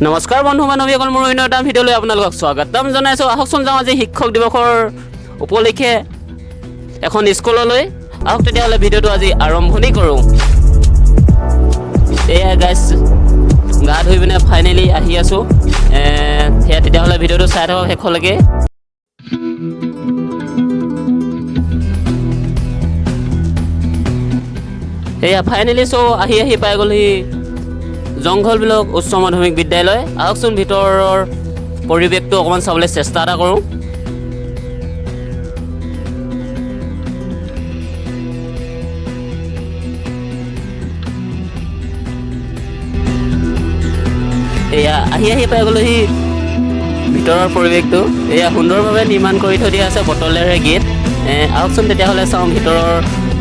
নমস্কাৰ বন্ধু বান্ধৱীসকল, মোৰ অন্য এটা ভিডিঅ'লৈ আপোনালোকক স্বাগতম জনাইছোঁ। আহকচোন যাওঁ আজি শিক্ষক দিৱসৰ উপলক্ষে এখন স্কুললৈ। আহক তেতিয়াহ'লে ভিডিঅ'টো আজি আৰম্ভণি কৰোঁ। এয়া গাইছ, গা ধুই পিনে ফাইনেলি আহি আছোঁ। সেয়া তেতিয়াহ'লে ভিডিঅ'টো চাই থাকক শেষলৈকে। এয়া ফাইনেলি চ' আহি আহি পাই গ'লহি জংঘল ব্লক উচ্চ মাধ্যমিক বিদ্যালয়। আহকচোন ভিতৰৰ পৰিৱেশটো অকণমান চাবলৈ চেষ্টা এটা কৰোঁ। এয়া আহি আহি পাই গ'লোহি ভিতৰৰ পৰিৱেশটো। এয়া সুন্দৰভাৱে নিৰ্মাণ কৰি থৈ দিয়া আছে বটলেৰে গেট। আহকচোন তেতিয়াহ'লে চাওঁ ভিতৰৰ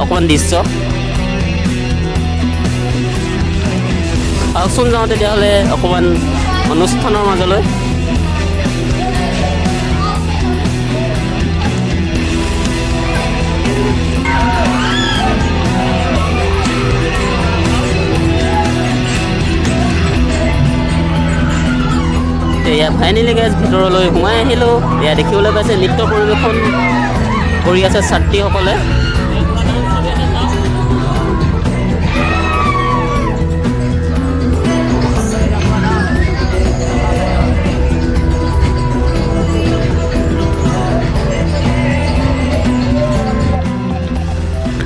অকণমান দৃশ্য। আহকচোন যাওঁ তেতিয়াহ'লে অকণমান অনুষ্ঠানৰ মাজলৈ। এয়া ফাইনেলি গাইজ, ভিতৰলৈ সোমাই আহিলোঁ। এয়া দেখিবলৈ পাইছে, নৃত্য পৰিৱেশন কৰি আছে ছাত্ৰীসকলে।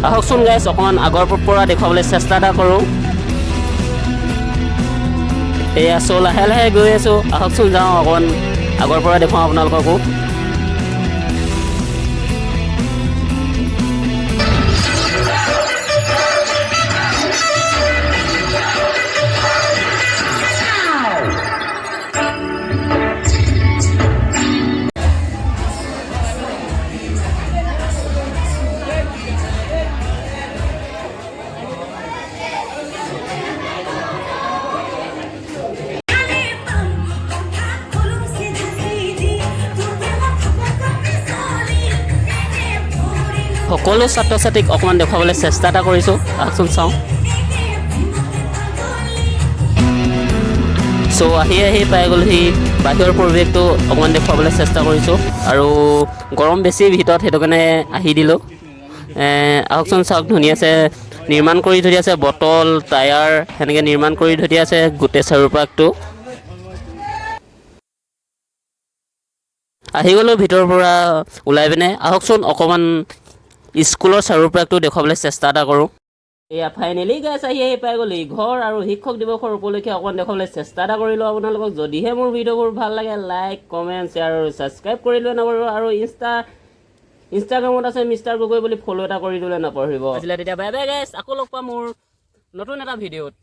আহকচোন গাইজ, অকণমান আগৰ পৰা দেখুৱাবলৈ চেষ্টা এটা কৰোঁ। এয়া চ' লাহে লাহে গৈ আছোঁ। আহকচোন যাওঁ, অকণমান আগৰ পৰা দেখুৱাওঁ আপোনালোককো। সকলো ছাত্ৰ ছাত্ৰীক অকণমান দেখুৱাবলৈ চেষ্টা এটা কৰিছোঁ। আহকচোন চাওঁ। চ' আহি আহি পাই গ'লহি বাহিৰৰ পৰিৱেশটো অকণমান দেখুৱাবলৈ চেষ্টা কৰিছোঁ আৰু গৰম বেছি ভিতৰত, সেইটো কাৰণে আহি দিলোঁ। আহকচোন চাওক, ধুনীয়াছে নিৰ্মাণ কৰি থৈ দিয়া আছে। বটল, টায়াৰ সেনেকৈ নিৰ্মাণ কৰি থৈ দিয়া আছে গোটেই চাৰিওপাকটো। আহি গ'লোঁ ভিতৰৰ পৰা ওলাই পিনে। আহকচোন অকণমান স্কুলৰ চাৰিওপাকটো দেখুৱাবলৈ চেষ্টা এটা কৰোঁ। এয়া ফাইনেলি গাইছ, আহি আহি পাই গ'লি ঘৰ আৰু শিক্ষক দিৱসৰ উপলক্ষে অকণমান দেখুৱাবলৈ চেষ্টা এটা কৰিলোঁ আপোনালোকক। যদিহে মোৰ ভিডিঅ'বোৰ ভাল লাগে, লাইক, কমেণ্ট, শ্বেয়াৰ আৰু ছাবস্ক্ৰাইব কৰি দিবলৈ নাপাহৰিব আৰু ইনষ্টাগ্ৰামত আছে মিষ্টাৰ গগৈ বুলি, ফ'ল' এটা কৰি দিবলৈ নাপাহৰিব। আছিলে তেতিয়া বাই বাই গাইছ, আকৌ লগ পাম মোৰ নতুন এটা ভিডিঅ'ত।